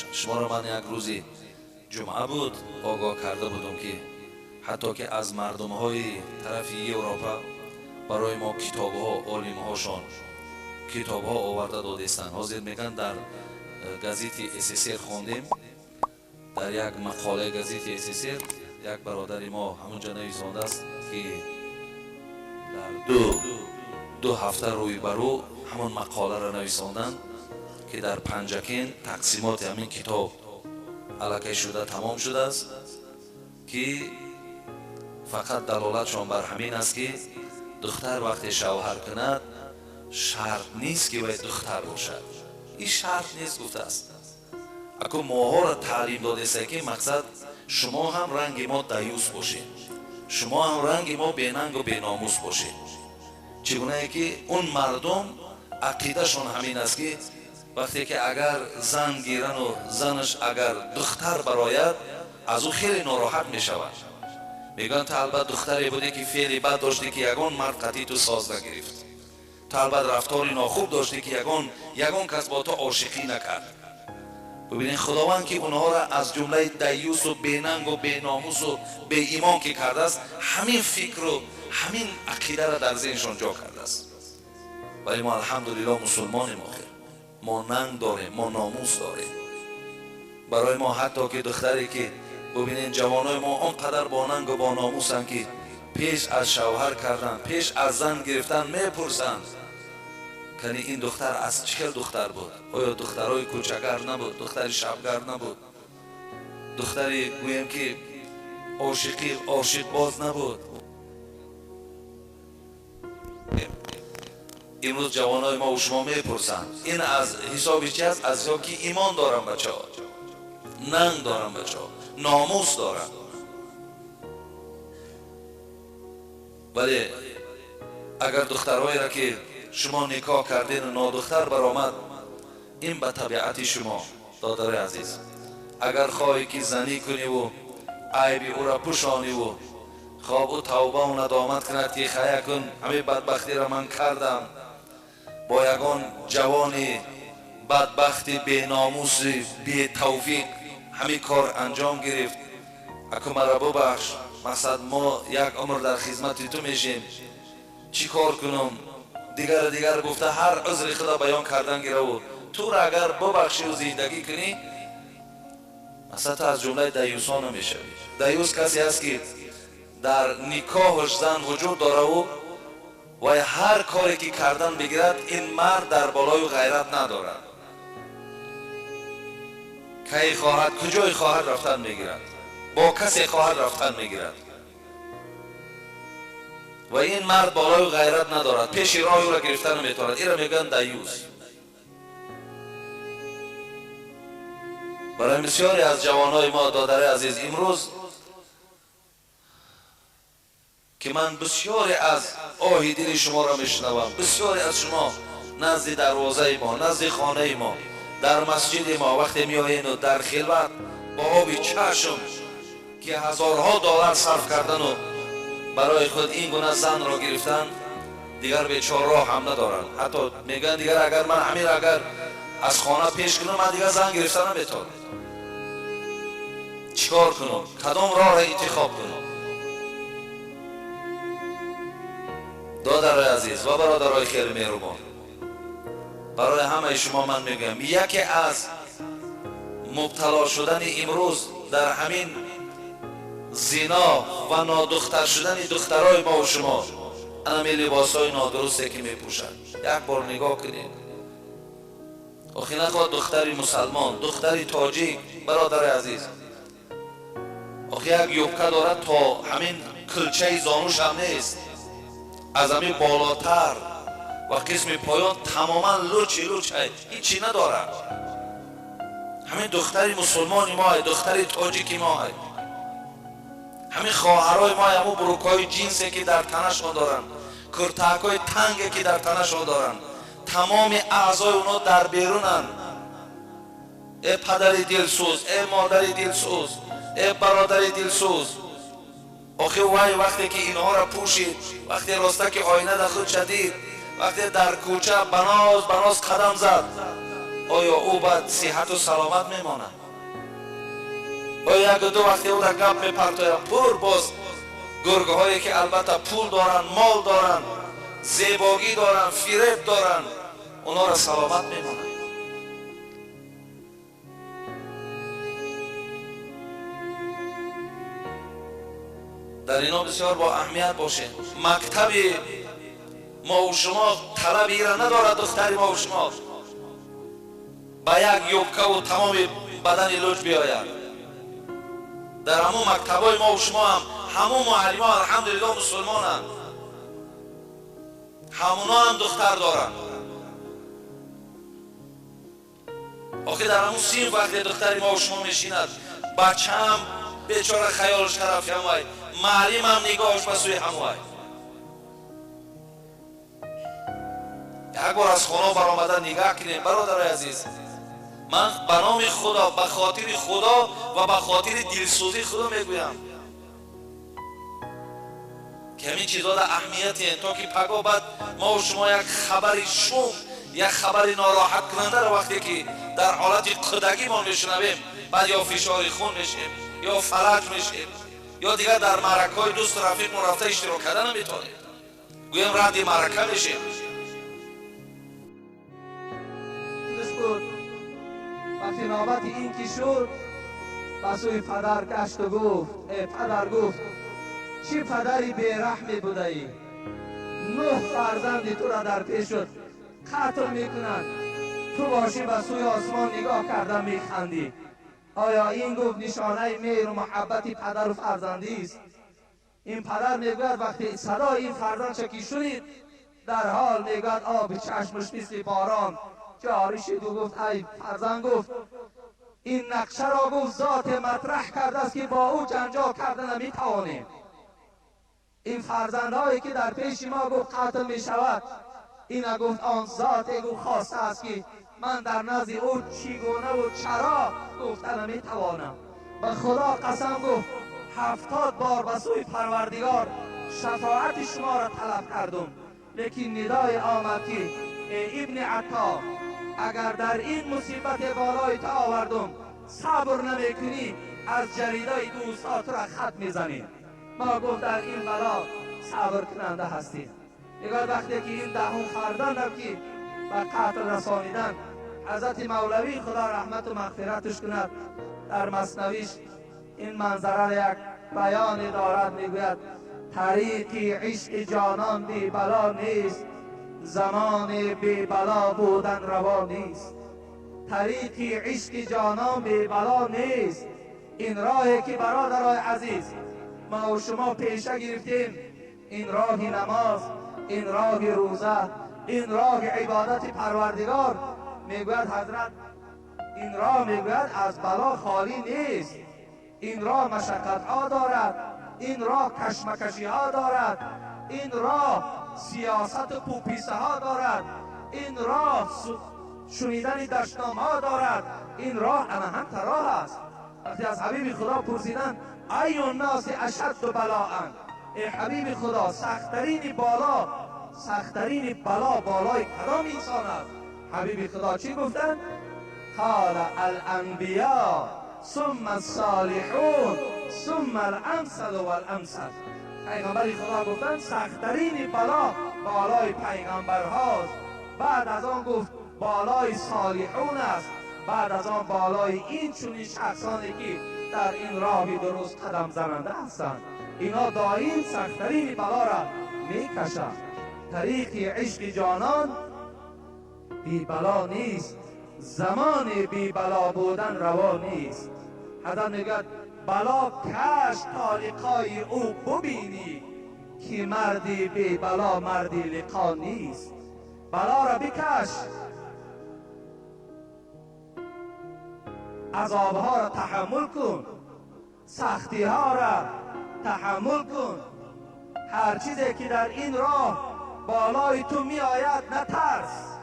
Бошанд. Шуморо ман як рӯзи ҷумъа буд огоҳ карда будам, ки ҳатто ки аз мардумҳои тарафи Европа барои мо китобҳо, олимҳошон китобҳо оварда додестанд. Ҳозир мегӯянд, дар газети СССР хондем, дар як мақолаи газети СССР як бародари мо ҳамонҷо нависондааст, ки дар ду ҳафта рӯй ба рӯ ҳамон мақоларо нависонданд, ки дар Панҷакент тақсимоти ҳамин китоб аллакай шуда тамом шудааст, ки фақат далолатшон бар ҳамин аст, ки духтар вақте шавҳар кунад, шарт нест, ки вай духтар бошад. Ин шарт нест, гуфтааст. Аку моҳоро таълим додеста, ки мақсад шумо ҳам ранги мо даюс бошед, шумо ҳам ранги мо бенангу беномус бошед. Чӣ гунае ки он мардум ақидашон ҳамин аст, ки вақте ки агар зан гирану занаш агар духтар барояд, аз ӯ хеле нороҳат мешавад. Мегӯянд, ту албат духтаре будӣ, ки феъли бад доштӣ, ки ягон мард қатъи ту соз нагирифт. Ту албат рафтори нохуб доштӣ, ки ягон кас бо ту ошиқӣ накард. Бубинед, Худованд ки онҳоро аз ҷумлаи даюсу бенангу беномусу беимон ки кардааст, ҳамин фикру ҳамин ақидаро дар зеҳншон ҷо кардааст. Вале мо, алҳамдулилло, мусулмонем. Охир мо нанг дорем, мо номус дорем. Барои мо ҳатто ки духтаре ки, бубинед, ҷавонои мо он қадар бо нангу бо номусанд, ки пеш аз шавҳар кардан, пеш аз зан гирифтан мепурсанд: кани ин духтар аз чӣ хел духтар буд? Оё духтарои кӯчагард набуд, духтари шабгард набуд, духтари, гӯем ки, ошиқӣ ошиқбоз набуд? Имрӯз ҷавонои мо шумо мепурсанд. Ин аз ҳисоби чи аст? Аз ҳисоб ки имон дорам, бачаҳо, нанг дорам, бачаҳо, номус дорам. Вале агар духтарҳоеро ки шумо никоҳ кардену нодухтар баромад, ин ба табиати шумо, додари азиз. Агар хоҳӣ ки занӣ куниву айби ӯро пӯшониву хоб ӯ тавбау надомат кунад, ки хая кун, ҳамин бадбахтиро ман кардам, бо ягон ҷавони бадбахти беномуси бетавфиқ ҳамин кор анҷом гирифт, аку маро бубахш, мақсад мо як умр дар хизмати ту мешем, чӣ кор кунам, дигару дигар гуфта, ҳар узри худо баён кардан гираву туро агар бубахшиву зиндагӣ кунӣ, масалан, ту аз ҷумлаи даюсон намешавӣ. Даюс касе аст, ки дар никоҳаш зан вуҷуд дораву вай ҳар коре ки кардан бигирад, ин мард дар болою ғайрат надорад. Кай хоҳад, куҷое хоҳад рафтан мегирад, бо касе хоҳад рафтан мегирад ва ин мард болою ғайрат надорад, пеши роҳи ӯро гирифта наметавонад. Инро мегӯянд даюс. Барои бисёре аз ҷавонҳои мо, додари азиз, имрӯз ки ман бисёре аз оҳи дили шуморо мешунавам, бисёре аз шумо назди дарвозаи мо, назди хонаи мо, дар масҷиди мо вақте меоену дар хилват бо оби чашм, ки ҳазорҳо доллар сарф кардану барои худ ин гуна занро гирифтан, дигар бечор роҳ ҳам надоранд. Ҳатто мегӯянд, дигар агар ман ҳамин агар аз хона пеш кунам, ман дигар зан гирифта наметавонам. Чӣ кор кунам? Кадом роҳро интихоб кунам? Додарои азиз ва бародарои хеле меҳрубон, барои ҳамаи шумо ман мегӯям, яке аз мубтало шудани имрӯз дар ҳамин зино ва нодухтар шудани духтарои мо шумо анами либосҳои нодурусте ки мепӯшанд. Як бор нигоҳ кунед. Охи нахоҳад духтари мусалмон, духтари тоҷик, бародари азиз, охи як юбка дорад, то ҳамин кулчаи зонуш ҳам нест, аз ҳамин болотар ва қисми поён тамоман лучи луч, ҳичи надорад. Ҳамин духтари мусулмони мо, духтари тоҷики мо, ҳамин хоҳарои мо, ҳамун бурукҳои ҷинсе ки дар танашон доранд, куртаакҳои танге ки дар танашон доранд, тамоми аъзои онҳо дар берунанд. Э падари дилсӯз, э модари дилсӯз, э бародари дилсӯз, охи вай вақте ки инҳоро пӯшид, вақте роста ки оина дар худ шадид, вақте дар кӯча баноз баноз қадам зад, Оё ӯ баъд сиҳату саломат мемонад? Оё як ду вақте ӯ дар гап мепартояд, пур боз гургҳое ки албатта пул доранд, мол доранд, зебогӣ доранд, фиреб доранд, онҳоро саломат мемонад? Дар ино бисёр бо аҳамият бошед. Мактаби мо шумо талаби ира надорад. Духтари мо шумо ба як юбкаву тамоми бадани луҷ биёяд. Дар ҳамун мактабҳои мо шумо ҳам ҳамун муаллимон алҳамдулилло мусулмонанд, ҳамуно ҳам духтар доранд. Охир дар ҳамун синф вақте духтари мо шумо мешинад, бачаам бечора хаёлш тарафи ҳамвай, муаллимам нигоҳш ба сӯи ҳамвай. Як бор аз хона баромада нигаҳ кунем, бародарои азиз. Ман ба номи Худо, ба хотири Худо ва ба хотири дилсӯзии Худо мегӯям, ки ҳамин чизҳо дар аҳамиятен, то ки паго баъд мо шумо як хабари шум, як хабари нороҳаткунандаро вақте ки дар ҳолати кӯдагимон мешунавем, баъд ё фишори хун мешем, ё фалаҷ мешем, ё дигар дар маъракаҳои дӯсту рафиқмон рафта иштирок карда наметавонем, гӯем радди маърака мешем. Буд вақти навбати ин ки шуд, ба сӯи падар гашту гуфт: э падар, гуфт, чӣ падари бераҳме будаӣ? Нӯҳ фарзанди тура дар пеш шуд қатл мекунанд, ту бошӣ ба сӯи осмон нигоҳ карда механдӣ. Оё ин, гуфт, нишонаи меҳру муҳаббати падару фарзандист? Ин падар мегӯяд, вақте садои ин фарзандша ки шунид, дар ҳол мегӯяд оби чашмаш мисли борон ҷорӣ шуду гуфт: ай фарзанд, гуфт, ин нақшаро, гуфт, зоте матраҳ кардааст, ки бо ӯ ҷанҷол карда наметавонем. Ин фарзандҳое ки дар пеши мо, гуфт, қатл мешавад, ина, гуфт, он зоте, гуфт, хостааст, ки ман дар назди ӯ чӣ гунаву чаро гуфта наметавонам. Ба Худо қасам, гуфт, 70 бор ба сӯи Парвардигор шафоати шуморо талаб кардум, лекин нидое омад, ки э Ибни Атто, агар дар ин мусибате болои ту овардум сабр намекунӣ, аз ҷаридаи дӯстҳо тура хат мезанем. Мо, гуфт, дар ин бало сабркунанда ҳастем. Нигоҳ, вақте ки ин даҳум фарзандам ки ба қатл расонидан, ҳазрати Мавлавӣ, Худо раҳмату мағфираташ кунад, дар маснавиш ин манзараро як баёне дорад, мегӯяд: тариқи ишқи ҷонон бебало нест, замони бебало будан раво нест. Тариқи ишқи ҷонон бебало нест. Ин роҳе ки, бародарои азиз, мо шумо пеша гирифтем, ин роҳи намоз, ин роҳи рӯза, ин роҳи ибодати Парвардигор, мегӯяд ҳазрат, ин роҳ, мегӯяд, аз бало холӣ нест. Ин роҳ машаққатҳо дорад, ин роҳ кашмакашиҳо дорад, ин роҳ сиёсату пӯписаҳо дорад, ин роҳ шунидани дашномҳо дорад. Ин роҳ ана ҳамта роҳ аст. Вақте аз ҳабиби Худо пурсиданд: أي الناس أشد بلاء, эй ҳабиби Худо, сахттарини бало, сахттарини бало болои кадом инсон аст? Ҳабиби Худо чӣ гуфтанд? قال الأنبياء ثم الصالحون ثم الأمثل والأمثل. پیغمبر خدا گفتند سختترین بلا بالای پیغمبرهاست، بعد از آن، گفت، بالای صالحون است، بعد از آن بالای این چنین شخصانی که در این راه درست قدم زننده هستند. اینا دائم سختترین بلا را میکشند. طریق عشق جانان بی بلا نیست، زمان بی بلا بودن روا نیست. حضرت میگوید بلا کش تا لقای او ببینی، که مردی بی بلا مردی لقا نیست. بلا را بکش، عذابها را تحمل کن، سختی ها را تحمل کن. هر چیزی که در این راه بالای تو می آید، نترس،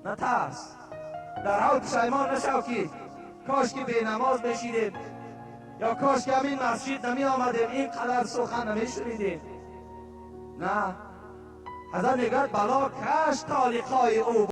نترس. در حال پشیمان نشو که کاش که به نماز بشیدیم یا کاش که همین مسجد نمی آمدیم، اینقدر سخن نمی شنیدیم. نه، حضرت میگوید بلا کش تا لقای او.